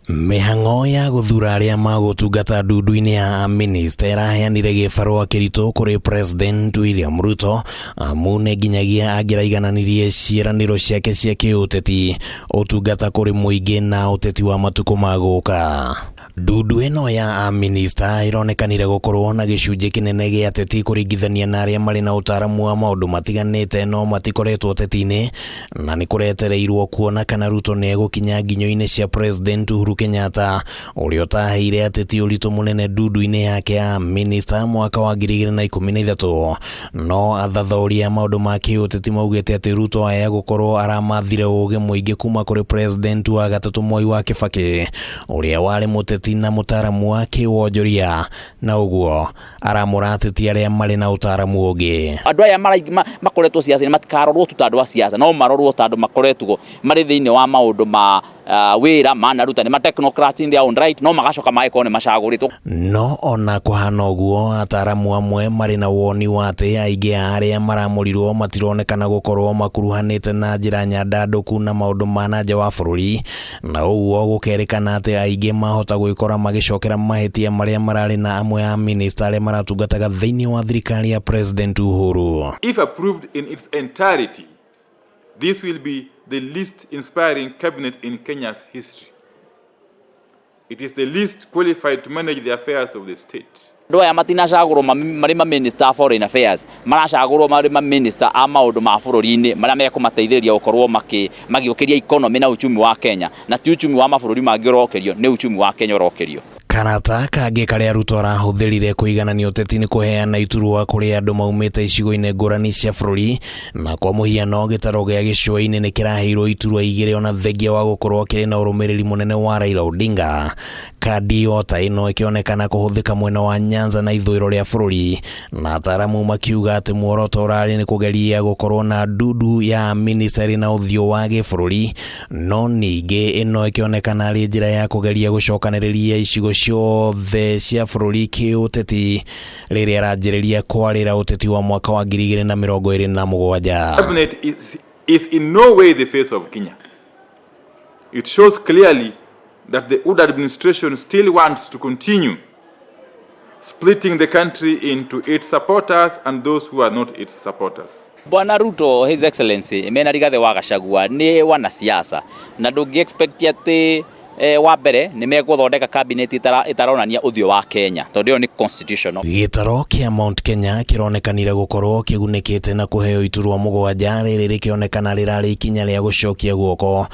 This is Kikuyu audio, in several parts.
Mĩhang'o ya gũthura arĩa magũtungata ndundu-inĩ ya amĩnĩsta ĩraheanire gĩbarũa kĩritũ kũrĩ President William Ruto amu nĩ nginyagia angĩraigananirie ciĩranĩro ciake cia kĩũteti, ũtungata kũrĩ mũingĩ na ũteti wa matukũ ma gũka. Ndundu ĩno ya amĩnĩsta ĩronekanire gũkorwo na gĩcunjĩ kĩnene gĩa ateti kũringithania na arĩa marĩ na ũtaaramu wa maũndũ matiganĩte no matikoretwo ũteti-inĩ na nĩ kũretereirwo kuona kana Ruto nĩ egũkinya nginyo-inĩ cia President Uhuru Kenyatta ũrĩa ũtaheire ateti ũritũ mũnene ndundu-inĩ yake ya minista mwaka wa 2013. No athathaũri a maũndũ ma kĩũteti maugĩte atĩ Ruto aya gũkorwo aramathire ũgĩ mũingĩ kuma kũrĩ President wa gatatũ Mwai wa Kĩbakĩ ũrĩa warĩ mũteti na mũtaaramu wa kĩwonjoria na ũguo aramũra ateti arĩa marĩ na ũtaaramu ũngĩ. Andũ aya makoretwo siasa-inĩ matikarorwo tu ta andũ a siasa, no marorwo ta andũ makoretwo marĩ thĩinĩ wa maũndũ ma wĩra manaruta, nĩ ma technocrats in their own right, no magacoka magĩkorwo nĩ macagũrĩtwo. No ona kũhana ũguo, ataaramu amwe marĩ na woni wa atĩ aingĩ a arĩa maramũrirwo matironekana gũkorwo makuruhanĩte na njĩra nyandandũku na maũndũ ma na nja wa bũrũri, na ũguo gũkerĩkana atĩ aingĩ mahota gwĩkora magĩcokera mahĩtia marĩa mararĩ na amwe a minista arĩa maratungataga thĩinĩ wa thirikari ya President Uhuru. If approved in its entirety, this will be the least inspiring cabinet in Kenya's history. It is the least qualified to manage the affairs of the state. Andũ aya matinacagũrwo marĩ ma minister a foreign affairs, maracagũrwo marĩ ma minister a maũndũ ma bũrũri-inĩ marĩa mekũmateithĩrĩria gũkorwo magĩũkĩria economy na uchumi wa Kenya, na ti uchumi wa mabũrũri mangĩ ũrokĩrio, nĩ uchumi wa Kenya ũrokĩrio. Karata kangĩ karĩa Ruto arahũthĩrire kũiganania ũteti nĩ kũheana iturwa kũrĩ andũ maumĩte icigo-inĩ ngũrani cia bũrũri, na kwa mũhiano gĩtaro gĩa gĩcũa-inĩ nĩ kĩraheirwo iturwa igĩrĩ ona thengia wa gũkorwo kĩrĩ na ũrũmĩrĩri mũnene wa Raila Odinga. Kandi o ta ĩno ĩkĩonekana kũhũthĩka mwena wa Nyanza na ithũĩro rĩa bũrũri, na ataaramu makiuga atĩ muoroto ũrarĩ nĩ kũgeria gũkorwo na ndundu ya minista ĩrĩ na ũthiũ wa gĩbũrũri, no ningĩ ĩno ĩkĩonekana arĩ njĩra ya kũgeria gũcokanĩrĩria icigo ciothe cia bũrũri kĩũteti rĩrĩa aranjĩrĩria kwarĩra ũteti wa mwaka wa 2027. Cabinet is in no way the face of Kenya. It shows clearly that the UDA administration still wants to continue splitting the country into its supporters and those who are not its supporters. Bwana Ruto, His Excellency, mena Rigathi wa Gachagua nĩ wanasiasa na ndũngĩ expect atĩ wa mbere nĩ megũthondeka cabinet ĩtaronania ũthiũ wa Kenya tondũ ĩyo nĩ constitutional. Gĩtaro kĩa Mount Kenya kĩronekanire gũkorwo kĩgunĩkĩte na kũheo iturwa mũgwanja, rĩrĩ rĩkĩonekana rĩrarĩ ikinya rĩa gũcokia guoko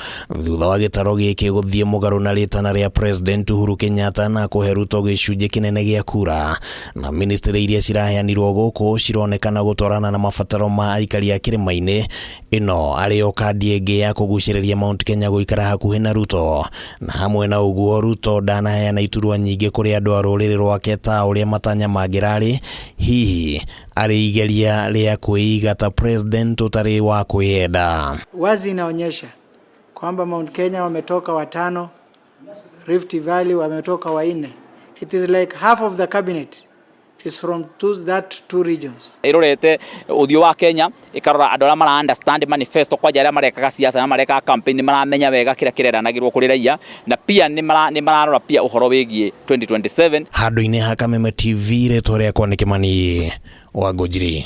thutha wa gĩtaro gĩkĩ gũthiĩ mũgarũ na rĩtana rĩa President Uhuru Kenyatta na kũhe Ruto gĩcunjĩ kĩnene gĩa kura, na ministry iria ciraheanirwo gũkũ cironekana gũtwarana na mabataro ma aikari a kĩrĩma-inĩ. Ĩno arĩ o kandi ĩngĩ ya kũgucĩrĩria Mount Kenya gũikara hakuhĩ na Ruto, na hamwe na ũguo Ruto ndanaheana iturwa nyingĩ kũrĩ andũ a rũrĩrĩ rwake ta ũrĩa matanya mangĩrarĩ, hihi arĩ igeria rĩa kwĩiga ta president ũtarĩ wa kwĩyenda. Wazi inaonyesha kwamba Mount Kenya wametoka watano, Rift Valley wametoka wanne. It is like half of the cabinet is from that two regions. Ĩrorete ũthiũ wa Kenya, ĩkarora andũ arĩa mara understand manifesto, kwanja arĩa marekaga siasa na marekaga campaign nĩ maramenya wega kĩrĩa kĩreranagĩrwo kũrĩ raia, na pia nĩ mararora pia ũhoro wĩgiĩ 2027. Handũ-inĩ ha Kameme TV, rĩtwa rĩakwa nĩ Kĩmani wa Ngũnjiri.